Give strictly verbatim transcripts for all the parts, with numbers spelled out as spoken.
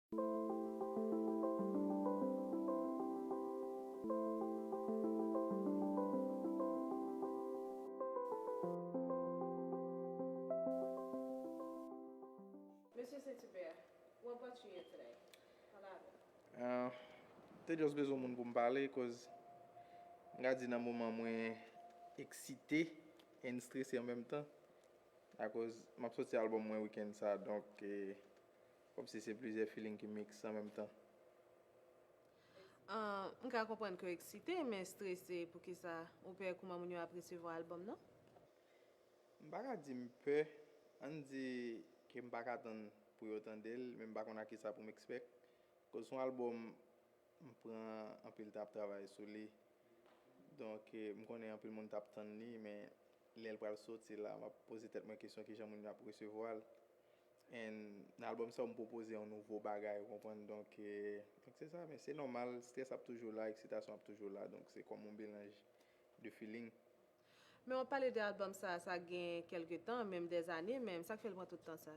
Mesye Saint Hubert, what brought you here today? Pale avè m. Ah, te just bezwen moun pou m pale, cause m ka di nan moman mwen eksite and strese an menm tan. Akoz m ap soti album mwen weekend sa, donk, eh, kòmsi se plizyè feeling ki mix an menm tan. Ah, m ka konprann ke w eksite, men strese, poukisa? Ou pè kòman moun yo ap resevwa album nan? M pa ka di m pè, ann di ke m pa ka tann pou yo tande l, men m pa konn a kisa pou m expect. Koz se yon album m pran anpil tan ap travay sou li. Donk, eh, m konnen anpil moun t ap tann li, men lè l pral soti la, m ap poze tèt mwen kesyon kijan moun yo ap resevwa l. And nan album sa, m pwopoze yon nouvo bagay, ou konprann? Donk, eh, donk se sa, men se nòmal, strès ap toujou la, eksitasyon ap toujou la, donk se kòm yon melanj de feeling. Men w ap pale de album sa, sa gen kèlke tan, menm dè zane menm, sa k fè l pran tout tan sa?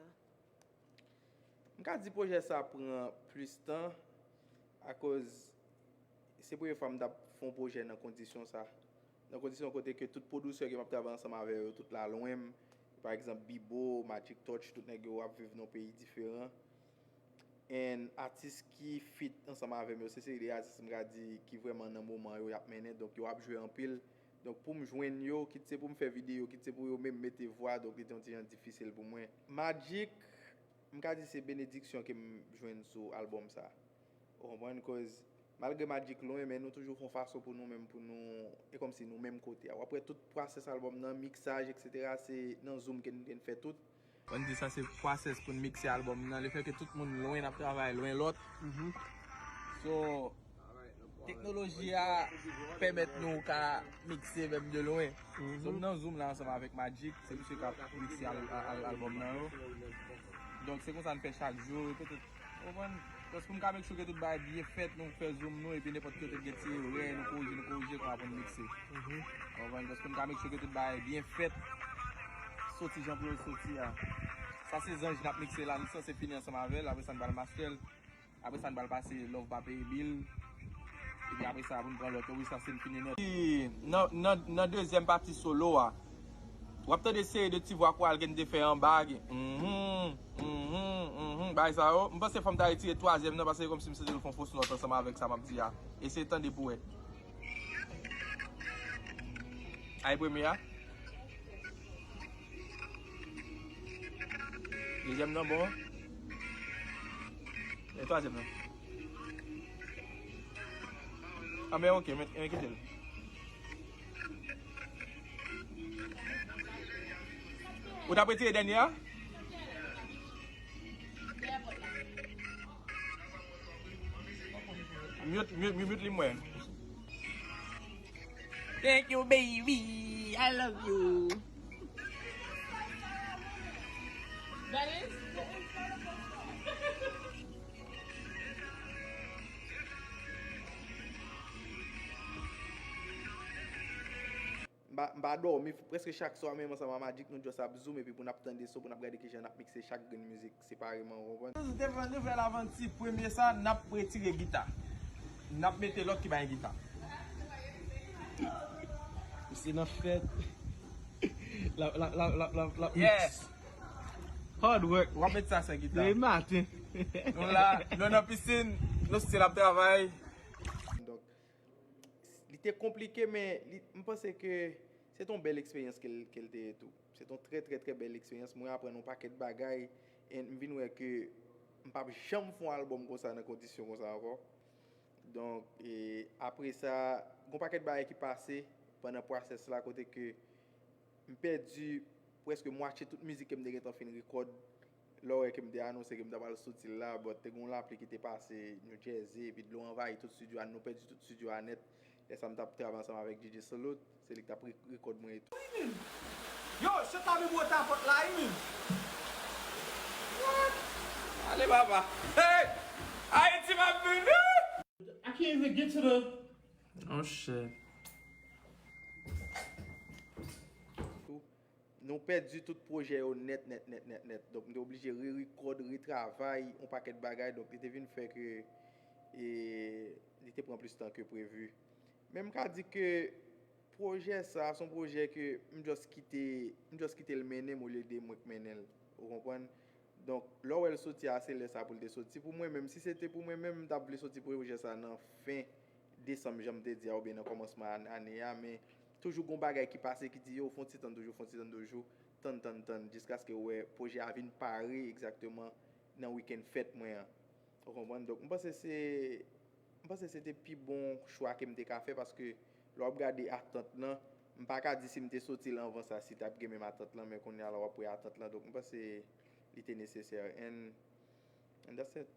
M ka di pwojè sa pran plis tan, akoz se premye fwa m t ap fè yon pwojè nan kondisyon sa. Nan kondisyon kote ke tout pwodisè ke m ap travay ansanm avè yo, tout la lwen m. Pa egzanp, Bibo, Magic Touch, tout nèg yo ap viv nan yon peyi diferan. And atis ki feat ansanm avè m yo, se seri de atis m ka di ki vrèman nan moman yo y ap mennen, donk yo ap jwe anpil. Donk pou m jwenn yo, kit se pou m fè videyo, kit se pou yo menm mete vwa, donk li te yon ti jan difisil pou mwen. Magic, m ka di se benediksyon ke m jwenn sou album sa. Ou konprann? Koz malgre Magic lwen, men nou toujou fè yon fason pou nou menm, pou nou, e kòmsi nou menm kote a. W ap wè tout pwosès album nan, miksaj, etsetera, se nan Zoom ke nou te fè tout. Ann di sa se pwosès pou n mikse album nan. Lefètke tout moun lwen, n ap travay lwen lòt. So, teknoloji a pèmèt nou ka mikse menm de lwen. So, m nan Zoom la ansanm avèk Magic, se misye k ap mikse al-, al-, al-, album nan yo. Donk, se konsa n fè chak jou, petèt, ou konprann? Paske pou m ka make sure ke tout bagay byen fèt, nou fè Zoom nou, epi nenpòt kote gen ti erè, nou korije, nou korije, kon aprann mikse. Ou konprann? Paske m ka make sure ke tout bagay byen fèt, soti jan pou yo soti a. Sa se zanj n ap mikse la, nou sanse fini ansanm avè l, apre sa n pral master l. Apre sa, n pral pase Love pa peye bil. Epi apre sa, pou n pran lòt yo, wi, sa se n fini nèt. Nan, nan, nan dezyèm pati solo a, w ap tande seri de ti vwa koral ke n te fè anba, gen, mhm, mhm, mhm, bagay sa yo. M panse fò m ta retire twazyèm nan, paske kòmsi m santi l fè yon fos nòt ansanm avèk sa m ap di a. Eseye tande pou wè. Ay, premye a. Dezyèm nan bon. E twazyèm nan. Anben, ok, men, men kite l. Ou t ap retire dènye a? Mute, mute, mute, mute li mwen. Thank you, baby. I love you. That is the incredible song. M pa, m pa dòmi, prèske chak swa, menm ansanm a Magic, nou just ap zoom, epi pou n ap tande son, pou n ap gade kijan n ap mikse chak grenn mizik separeman, ou konprann? Devan nouvèl avanti, premye sa, n ap retire gita. N ap mete lòt ki pa gen gita. Misye nan fèt. La, la, la, la, la, la, yes. Hard work. W ap met sa san gita. Depi maten. Nou la, nou nan pisin, nou still ap travay. Donk, li te konplike, men li, m panse ke se t on bèl eksperyans ke l, ke l te ye tou. Se t on trè, trè, trè bèl eksperyans. Mwen aprann yon pakèt bagay, and m vin wè ke m p ap janm fè yon albòm konsa nan kondisyon konsa ankò. Donk, e, apre sa, gen yon pakèt bagay ki pase pandan pwosès la, kote ke m pèdi prèske mwatye tout mizik ke m te gentan fin rekòd. Lè w wè ke m te anonse ke m ta pral soti l la, but te gen yon lapli ki te pase New Jersey, epi dlo anvayi tout estidyo a, nou pèdi tout estidyo a nèt. Lè sa m t ap travay ansanm avèk D J Salute, se li ki t ap re-, rekòd mwen e tou. Yo, shit la menm wòta fòt la, wi, menm. What? Ale, papa. Hey! Ayiti, m ap vini! I can't even get to the Oh, shit. Nou pèdi tout pwojè yo nèt, nèt, nèt, nèt, nèt. Donk, m te oblije re-rekòd, retravay yon pakèt bagay. Donk, li te vin fè ke, e, li te pran plis tan ke previ. Men m ka di ke pwojè sa a, se yon pwojè ke m just kite, m just kite l mennen m olye de mwen k mennen l. Ou konprann? Donk, lè w wè l soti a, se lè sa a pou l te soti. Pou mwen menm, si se te pou mwen menm, m t ap vle soti pwojè sa a nan fen desanm, jan m te di a, oubyen nan kòmansman ane a, men toujou gon bagay ki pase ki di, yo, fè yon ti tann toujou, fè yon ti tann toujou, tann, tann, tann, jiskaske w wè pwojè a vin pare egzakteman nan wikenn fèt mwen an. Ou konprann? Donk, m panse se, m panse se te pi bon chwa ke m te ka fè, paske lè w ap gade atant lan, m pa ka di si m te soti l anvan sa, si t ap gen menm atant lan, men kounye a la w ap wè atant lan. Donk, m panse li te nesesè. And, and that's it.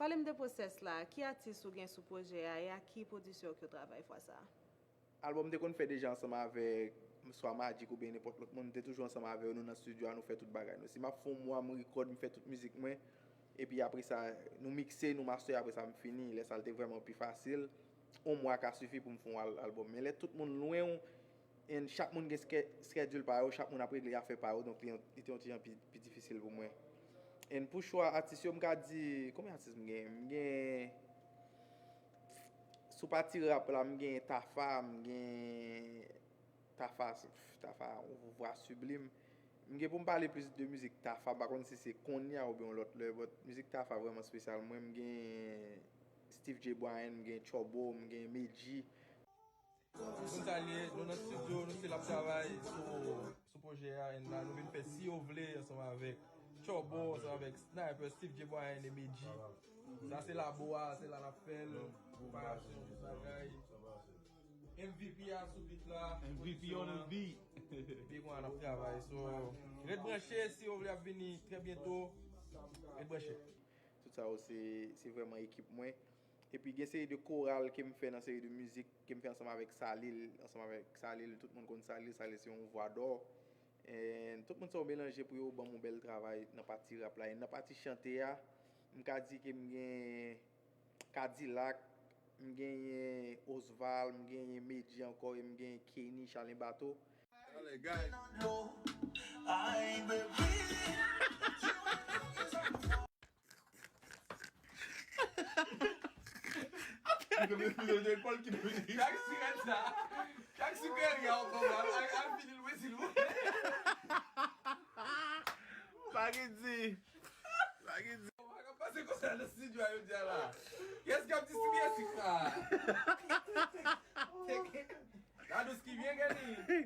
Pale m de pwosès la, ki atis ou gen sou pwojè a e ak ki pwodisè w ki w travay fwa sa a? Albòm m te konn fè deja ansanm avèk swa Magic oubyen nenpòt lòt moun, m te toujou ansanm avè yo, nou nan estidyo a, nou fè tout bagay nou. Si m ap fè yon mwa, m rekòd, m fè tout mizik mwen, epi apre sa, nou mikse, nou master, apre sa, m fini. Lè sa a, l te vrèman pi fasil. Yon mwa ka sifi pou m fè yon al- albòm. Men lè tout moun lwen w, and chak moun gen ske- schedule pa yo, chak moun ap regle afè pa yo, donk li, li te yon ti jan pi, pi difisil pou mwen. And pou chwa atis yo, m ka di, konbyen atis m gen? M gen, sou pati rap la, m gen Tafa, m gen Tafa, pff, Tafa, yon vwa siblim. M gen pou m pale plis de mizik Tafa, m pa konn si se kounye a oubyen yon lòt lè, but mizik Tafa vrèman espesyal. Mwen, m gen Steve J. Bryan, m gen Tchòbo, m gen Medjy. Konn sa l ye, nou nan estidyo, nou still ap travay sou, sou pwojè a, and la nou vin fè Si Yo Vle ansanm avèk Tchòbo, ansanm avèk Sniper, Steve J. Bryan e Medjy. Sa se labo a, se la n ap fè l. Preparasyon, tout bagay. M V P a sou beat la. M V P on the beat. Epi kounye a n ap travay. So, ret branche, Si Yo Vle ap vini trè byento. Ret branche. Tout sa yo se, se vrèman ekip mwen. Epi gen seri de koral ke m fè nan seri de mizik ke m fè ansanm avèk Salil, ansanm avèk Salil, tout moun konn Salil, Salil se yon vwa dò. And tout moun sa yo melanje pou yo ban m yon bèl travay nan pati rap la. E nan pati chante a, m ka di ke m gen Kadilak, m genyen Osval, m genyen Medjy ankò, e m genyen Kenny, Chalen Bato. Chak sigarèt sa, chak sigarèt sa, ou konprann, al, al fini l, mwen di l. Pa gen di. Pa gen di. Mwen pa ka pase konsa nan estidyo a jodi a la. Kiyès k ap distribiye sik sa? Dadous ki byen gade.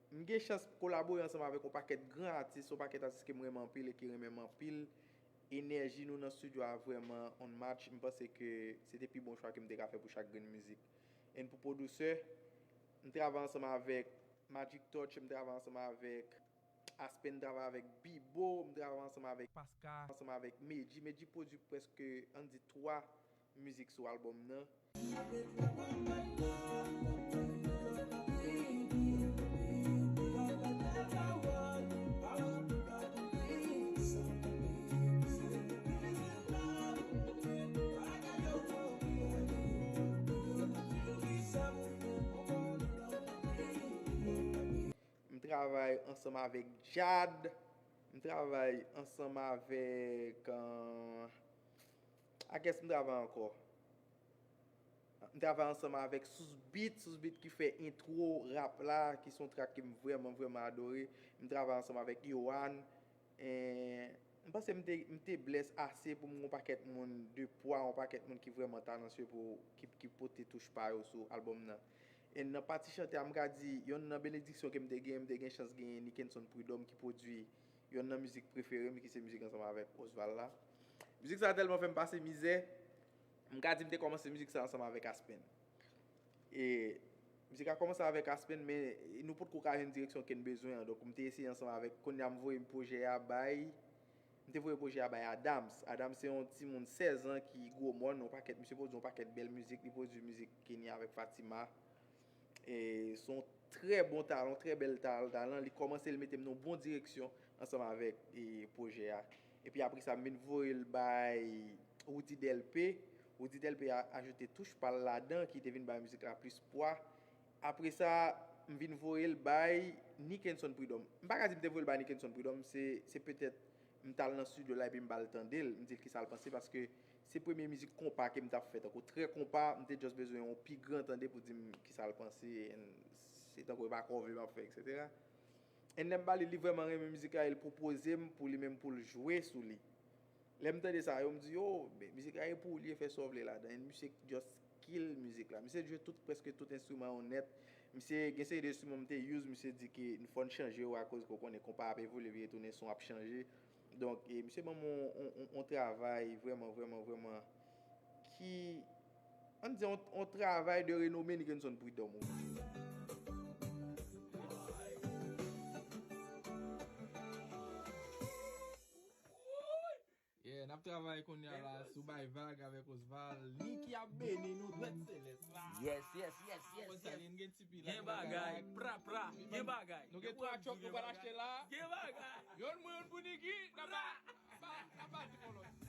M gen chans kolabore ansanm avèk yon pakèt gran atis, yon pakèt atis ke m renmen anpil e ki renmen m anpil. Enèji nou nan estidyo a vrèman on match. M panse ke se te pi bon chwa ke m te ka fè pou chak grenn mizik. And pou pwodisè, m travay ansanm avèk Magic Touch, m travay ansanm avèk Aspen, m travay avèk Bibo, m travay ansanm avèk Pascal, ansanm avèk Medjy. Medjy pwodui prèske, ann di, twa mizik sou albòm nan. M travay ansanm avèk Jad. M travay ansanm avèk, euh, ak kiyès m travay ankò? M travay ansanm avèk Sous Beat, Sous Beat ki fè entwo rap la, ki se yon track ke m vrèman, vrèman adore. M travay ansanm avèk Yohan. E, m panse m te, m te blès ase pou m gen yon pakèt moun de pwa, yon pakèt moun ki vrèman talansye pou, ki, ki pote touch pa yo sou albòm nan. E nan pati chante a, m ka di, yonn nan benediksyon ke m te gen, m te gen chans genyen Nickenson Prud'homme ki pwodui yonn nan mizik prefere m, ki se mizik ansanm avèk Osval la. Mizik sa a tèlman fè m pase mizè, m ka di m te kòmanse mizik sa a ansanm avèk Aspen. E mizik la kòmanse avèk Aspen, men nou potko ka jwenn direksyon ke n bezwen an. Donk, m te eseye ansanm avèk, kounye a m voye pwojè a bay, m te voye pwojè a bay Adams. Adams se yon timoun sèz an ki gwo mòn, yon pakèt, misye pwodui yon pakèt bèl mizik, li pwodui mizik Kenny avèk Fatima. E se yon trè bon talan, trè bèl tal-, talan. Li kòmanse, li mete m nan yon bon direksyon ansanm avèk, e, pwojè a. Epi apre sa, m vin voye l bay Roody Delpé. Roody Delpé a ajoute touch pa l ladan ki te vin bay mizik la plis pwa. Apre sa, m vin voye l bay Nickenson Prud'homme. M pa ka di m te voye l bay Nickenson Prud'homme, se, se petèt m t al nan estidyo la epi m ba l tande l, m di l kisa l panse, paske se premye mizik konpa ke m t ap fè, tankou trè konpa, m te just bezwen yon pi gran tande pou di m kisa l panse, and se tankou e pa kòve m ap fè, etsetera. And lè m ba li, li vrèman renmen mizik la, e l pwopoze m pou li menm pou l jwe sou li. Lè m tande sa, yo m di, yo, men mizik la e pou ou li ye, fè sa w vle ladan. And misye just kill mizik la. Misye jwe tout, prèske tout enstriman yo nèt. Misye gen seri de enstriman m te use, misye di ke n fò n chanje yo akoz ke w konnen konpa ap evolye, vire tounen, son ap chanje. Donk, e, misye ban m on, on, on, on travay vrèman, vrèman, vrèman ki, ann di, on, on travay de renome Nickenson Prud'homme. Yeah, n ap travay kounye a la sou Bay Vag avèk Osval. Niki ap beni nou, dwèt selès la. Yes, yes, yes, yes, Konn sa yes. Li gen tipi la. Gen bagay, pra pra, gen bagay. Nou gen twa tchòk nou pral achte la. Gen bagay. Youn mwen, youn pou Niki, n ap ba, n ap ba di pou lòt.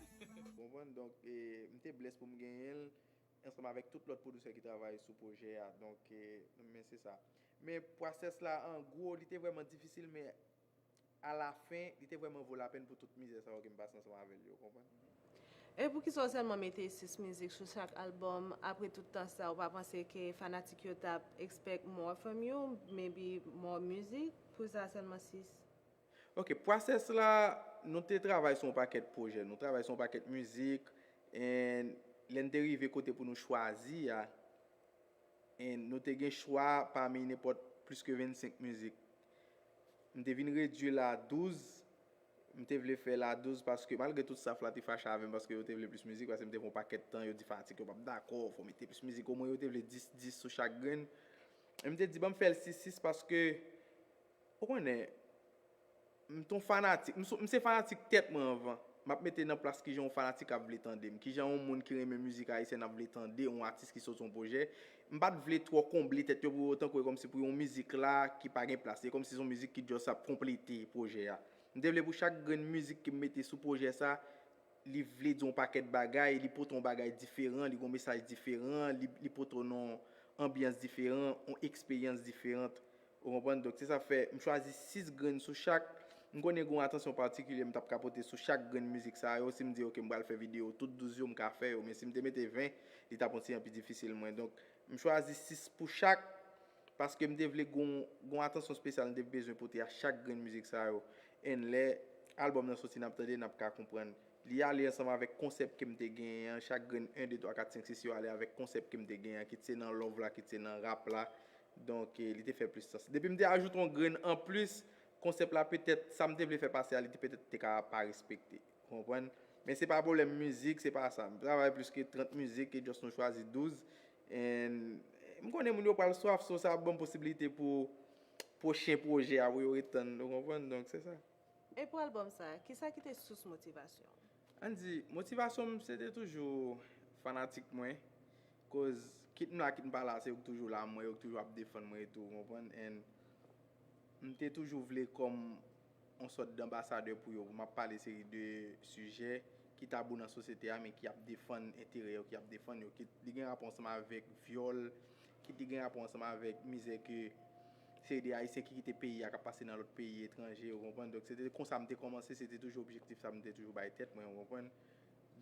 Konprann? Donk, e, m te blès pou m genyen l ansanm avèk tout lòt pwodisè ki travay sou pwojè a. Donk, e, men se sa. Men pwosès la, an gwo, li te vrèman difisil, men alafen, li te vrèman vo lapèn pou tout mizè sa yo ke m pase ansanm avè l yo, konprann? E poukisa w sèlman mete sis mizik sou chak albòm? Apre tout tan sa, ou pa panse ke fanatik yo t ap expect more from you? Maybe more music? Pou sa sèlman sis? Ok, pwosès la, nou te travay sou yon pakèt pwojè, nou travay sou yon pakèt mizik, and lè n te rive kote pou nou chwazi a, and nou te gen chwa pami nenpòt plis ke vennsenk mizik. M te vin redui l a douz, m te vle fè l a douz paske malgre tout staff la te fache avè m paske yo te vle plis mizik, paske m te fè yon pakèt tan, yo di fanatik yo p ap dakò, fò mete plis mizik, omwen yo te vle dis dis sou chak grenn. E m te di, ban m fè l sis sis paske, ou konnen, m t on fanatik, m sou- m se fanatik tèt mwen anvan. M ap mete nan plas kijan yon fanatik ap vle tande m, kijan yon moun ki renmen mizik ayisyèn ap vle tande yon atis ki soti yon pwojè. M pa t vle twò konble tèt yo pou yo tankou e kòmsi pou yon mizik la ki pa gen plas, e kòmsi se yon mizik ki just ap konplete pwojè a. M te vle pou chak grenn mizik ke m mete sou pwojè sa, li vle di yon pakèt bagay, li pote yon bagay diferan, li gen yon mesaj diferan, li, li pote w nan yon anbyans diferan, yon eksperyans diferan. Ou konprann? Donk, se sa k fè m chwazi sis grenn sou chak. M konnen gen yon atansyon patikilye m t ap ka pote sou chak grenn mizik sa yo. Si m di, ok, m pral fè videyo tout douz yo, m ka fè yo. Men si m te mete ven, li t ap yon ti jan pi difisil mwen. Donk, m chwazi sis pou chak, paske m te vle gen yon, gen yon atansyon espesyal m te bezwen pote a chak grenn mizik sa yo. And lè albòm nan soti, n ap tande, n ap ka konprann. Li ale ansanm avèk konsèp ke m te genyen an. Chak grenn en, de, twa, kat, senk, sis yo ale avèk konsèp ke m te genyen an, kit se nan love la, kit se nan rap la. Donk, e, li te fè plis sans. Depi m te ajoute yon grenn anplis, konsèp la petèt, sa m te vle fè pase a, li te petèt te ka pa respekte. Ou konprann? Men se pa pwoblèm mizik, se pa sa. M travay plis ke trant mizik, e just nou chwazi douz. And, e, m konnen moun yo pral swaf, so sa ap ban m posiblite pou pwochen pwojè a, pou yo ret tann, ou konprann? Donk, se sa. E pou albòm sa, kisa ki te sous motivasyon w? Ann di, motivasyon m, se te toujou fanatik mwen. Koz, kit m la, kit m pa la, se yo k toujou la mwen, yo k toujou ap defann mwen e tou, ou konprann? And m te toujou vle kòm yon sòt d anbasadè pou yo, pou m ap pale seri de sijè ki tabou nan sosyete a, men ki ap defann enterè yo, ki ap defann yo, ki li gen rapò ansanm avèk vyòl, ki li gen rapò ansanm avèk mizè ke seri de Ayisyen ki kite peyi a, k ap pase nan lòt peyi etranje, ou konprann? Donk, se te konsa m te kòmanse, se te toujou objektif sa m te toujou bay tèt mwen, ou konprann?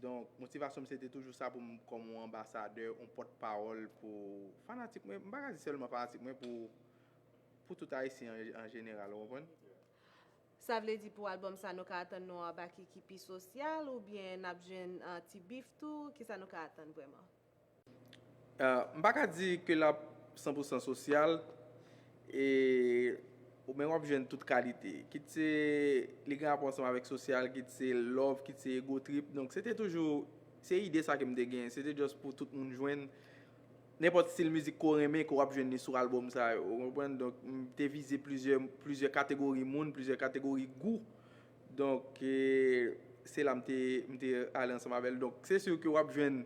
Donk, motivasyon m se te toujou sa pou m kòm yon anbasadè, yon pòtpawòl pou fanatik mwen. M pa ka di sèlman fanatik mwen, pou, pou tout Ayisyen an, an jeneral, ou konprann? Sa vle di pou albòm sa, nou ka atann nou yon Baky ki pi sosyal, oubyen n ap jwenn, ah, ti bif tou? Kisa nou ka atann vrèman? Ah, m pa ka di ke l ap san pou san sosyal, e, ou men w ap jwenn tout kalite. Kit se li gen rapò ansanm avèk sosyal, kit se love, kit se ego trip. Donk, se te toujou, se ide sa ke m te genyen. Se te just pou tout moun jwenn nenpòt stil mizik ke w renmen, ke w ap jwenn li sou albòm sa yo. Ou konprann? Donk, m te vize plizyè, plizyè kategori moun, plizyè kategori gou. Donk, e, se la m te, m te ale ansanm avè l. Donk, se si ke w ap jwenn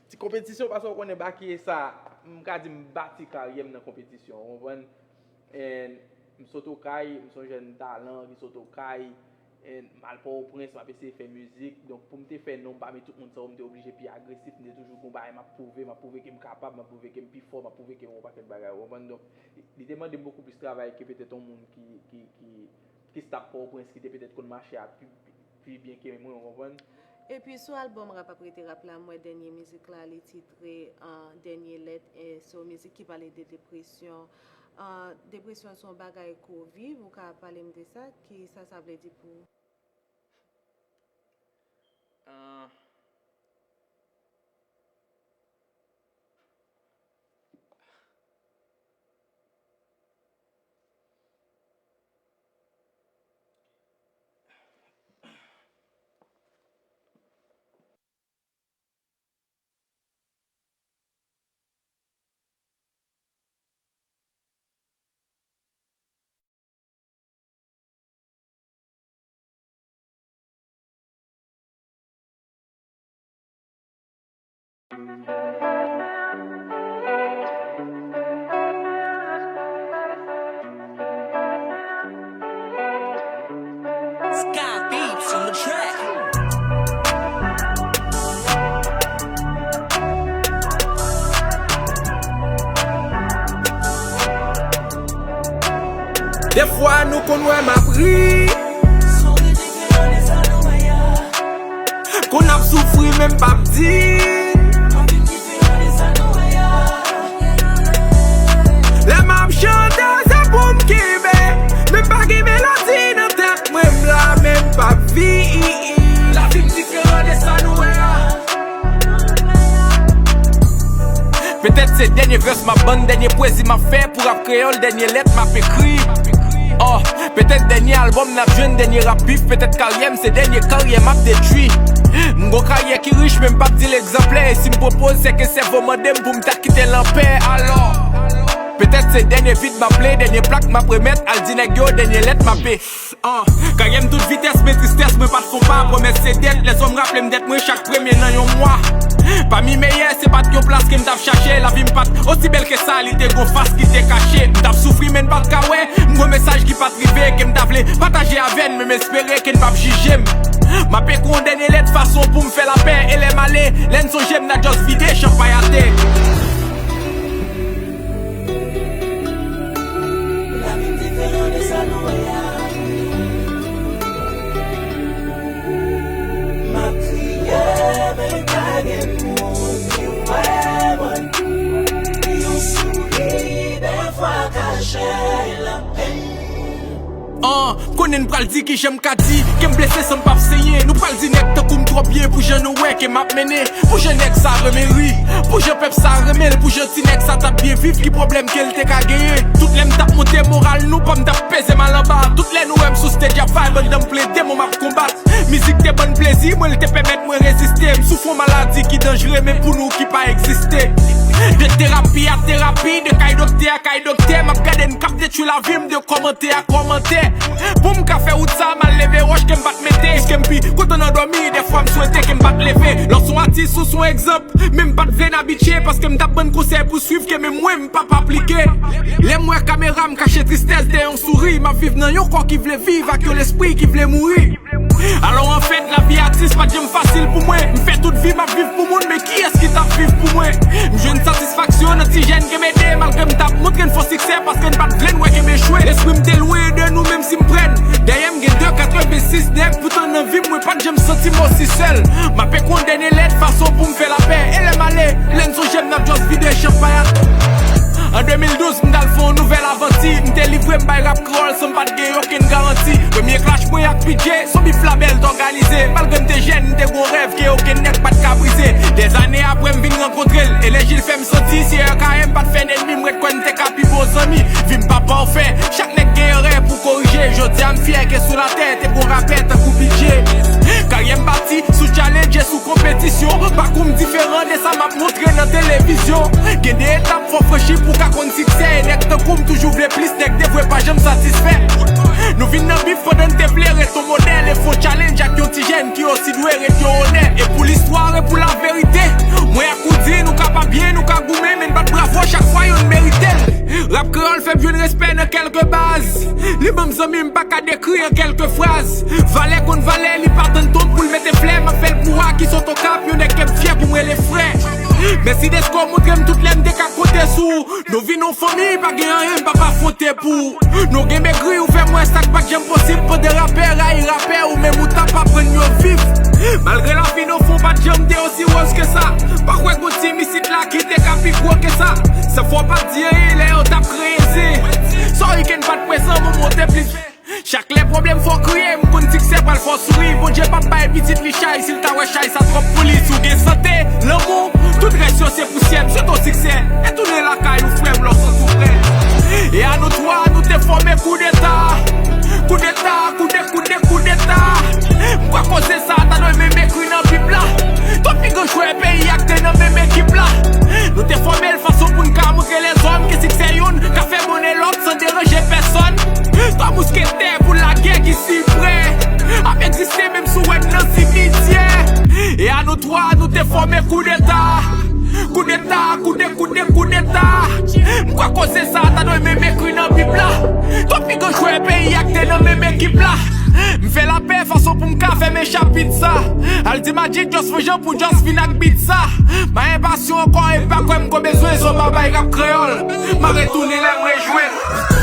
ti konpetisyon, paske w konnen Baky e sa, m ka di m bati karyè m nan konpetisyon, ou konprann? And m sot Okay, m se yon jèn talan ki sot Okay, And m al Pòtoprens, m ap eseye fè mizik. Donk, pou m te fè non m pami tout moun sa yo, m te oblije pi agresif. M te toujou gon bagay m ap pwouve, m ap pwouve ke m kapab, m ap pwouve ke m pi fò, m ap pwouve ke m yon pakèt bagay, ou konprann? Donk, li te mande m bokou plis travay ke petèt yon moun ki, ki, ki, ki stop Pòtoprens, ki te petèt konn mache a pi, pi, pi byen ke mwen, ou konprann? Epi sou albòm Rap ap rete rap la, m wè dènye mizik la, li titre, ah, Dènye Lèt, e se yon mizik ki pale de depresyon. Ah, depresyon se yon bagay ke w viv, ou ka pale m de sa, ki sa sa vle di pou ou? Ah. Sky Beats on the track. Defwa nou konn wè m ap ri. Konn ap soufri men m p ap di. Lè m ap chante, se pou m kenbe. Men m pa gen melodi nan tèt mwen, m la, men m p ap viv. Lavi m diferan de sa nou wè a. Petèt se dènye vès m ap bann, dènye pwezi m ap fè pou rap kreyòl, dènye lèt m ap ekri. Oh, petèt dènye albòm n ap jwenn, dènye rap bif, petèt karyè m se dènye karyè m ap detwi. M gon karyè ki rich, men m p ap di l egzanplè, e si m pwopoze, se ke sèvo mande m pou m ta kite l anpè. Alò, petèt se dènye vid m ap ple, dènye plak m ap remèt, al di nèg yo, dènye lèt m ap e. Ah, karyè m tout vitès, men tristès, mwen pa t fon pa, pwomès se dèt, lèzòm raple m dèt mwen chak premye nan yon mwa. Pami meyè, se pa t yon plas ke m t ap chache, lavi m pa t osi bèl ke sa, li te gon fas ki te kache. M t ap soufri, men n pa t ka wè, m gon mesaj ki pa t rive, ke m ta vle pataje avè n, men m espere ke n p ap jije m. M ap ekri yon dènye lèt fason pou m fè lapè, e lè m ale, lè n sonje m, n a just vide chanpay atè. Lavi m diferan de sa nou wè a. M ap kriye, men pa gen moun ki wè mwen. Yon souri, dèfwa, kache lapenn. Ah, konnen n pral di ki jan m ka di ke m blese san m p ap senyen. Nou pral di nèg tankou m twò byen pou jan nou wè ke m ap mennen. Pou jan nèg sa renmen ri, pou jan pèp sa renmen l, pou jan ti nèg sa t ap byen viv, ki pwoblèm ke l te ka genyen? Tout lè m t ap monte moral nou, pa m t ap peze m al anba. Tout lè nou wè m sou stage ap vibe, anndan m plede, mwen m ap konbat. Mizik te ban m plezi, mwen l te pèmèt mwen reziste. M soufri yon maladi ki danjre, men pou nou ki pa egziste. De terapi a terapi, de kay doktè a kay doktè, m ap gade n k ap detwi lavi m, de kòmantè a kòmantè. Pou m ka fè wout sa, m al leve wòch ke m pa t mete. Piske m pi kontan nan dòmi, dèfwa m swete ke m pa t leve. Lè w se yon atis, ou se yon egzanp. Men m pa t vle n abitye, paske m t ap bann konsèy pou swiv ke menm mwen m p ap aplike. Lè m wè kamera m kache tristès dèyè yon souri, m ap viv nan yon kò ki vle viv ak yon lespri ki vle mouri. Alò, anfèt, lavi atis pa t janm fasil pou mwen. M fè tout vi m ap viv pou moun, men kiyès ki t ap viv pou mwen? M jwenn satisfaksyon nan ti jèn ke m ede, malgre m t ap montre n fo siksè, paske n pa t vle n wè ke m echwe. Lespri m te lwen de nou, menm si m prè n. Dèyè m gen de katrevensis nèg, poutan nan vi m, mwen pa t janm santi m osi sèl. M ap ekri yon dènye lèt fason pou m fè lapè. E lè m ale, lè n sonje m, n ap just vide chanpay atè. An de mil douz, m t al fè yon nouvèl avanti. M te livre m bay rap kreyòl san m pa t gen okenn garanti. Premye clash mwen ak P J, se yon bif labèl t òganize. Malgre m te jèn, m te gon rèv ke okenn nèg pa t ka brize. Dèzane apre, m vin rankontre l. E lè Jil fè m santi, si R K M pa t fè nènmi, m ret kwè n te ka pi bon zanmi. Vi m pa pafè, chak nèg gen erè pou korije. Jodi a, m fyè ke sou latè, te gon rapè tankou P J. Karyè m bati sou challenge e sou konpetisyon. Pakou m diferan de sa m ap montre nan televizyon. Gen de etap fò franchi pou w ka konn siksè. E nèg tankou m toujou vle plis, nèg devwe pa janm satisfè. Nou vin nan bif pandan n te vle ret yon modèl e fè yon challenge ak yon ti jèn ki osi dwe ret yon onè. E pou listwa e pou laverite, mwen ak ou di nou ka pa byen, nou ka goumen, men n bat bravo chak fwa yonn merite l. Rap kreyòl fè m jwenn respè nan kèlke baz. Li ban m zanmi m pa ka dekri an kèlke fraz. Valè konn valè, li pa tann tonm pou l mete flè. M ap fè l pou Aki sot Okap, yon nèg ke m fyè pou m rele frè. Mèsi Desko montre m tout lè m te ka konte sou ou. Nou vin yon fanmi, pa gen anyen m p ap afwonte pou ou. Nou gen megri, ou fè m wè sa k pa t janm posib. Pandan rapè rayi rapè, ou menm ou t ap aprann yo viv. Malgre lavi nou fè w pa t janm te osi wòz ke sa. Pa kwè gon tim isit la ki te ka pi gwo ke sa. San fwa w pa t di anyen lè yo t ap kreye zen. Sa weekend pa t prezan, mwen monte plis. Chak lè pwoblèm fè w kriye, m konn siksè pral fè w souri. Bondye p ap bay pitit li chay, si l ta wè chay sa twòp pou li. Si w gen sante, lanmou, tout rès yo se pousyè. M swete w siksè, e tounen lakay ou frè m lè w santi w prè. E a nou twa, nou te fòme koudeta. Koudeta, koude, koude, koudeta. M kwè koze sa ta dwe menm ekri nan Bib la. Twòp pi gran jwè peyi a k te nan menm ekip la. Nou te fòme l fason pou n ka montre lèzòm ke siksè youn ka fè monnen lòt san deranje pèsòn. Twa mousketè pou lagè ki si prè ap egziste menm si w wè n nan simityè. E a nou twa, nou te fòme koudeta. Koudeta, koude, koude, koudeta. M kwè koze sa ta dwe menm ekri nan Bib la. Twòp pi gran jwè peyi a k te nan menm ekip la. M fè lapè fason pou m ka fèmen chapit sa. Al di Magic Just fè jan pou Just vin ak bit sa. M pa enpasyan ankò e pa kwè m ko bezwen zo babay rap kreyòl. M a retounen lè m rejwenn.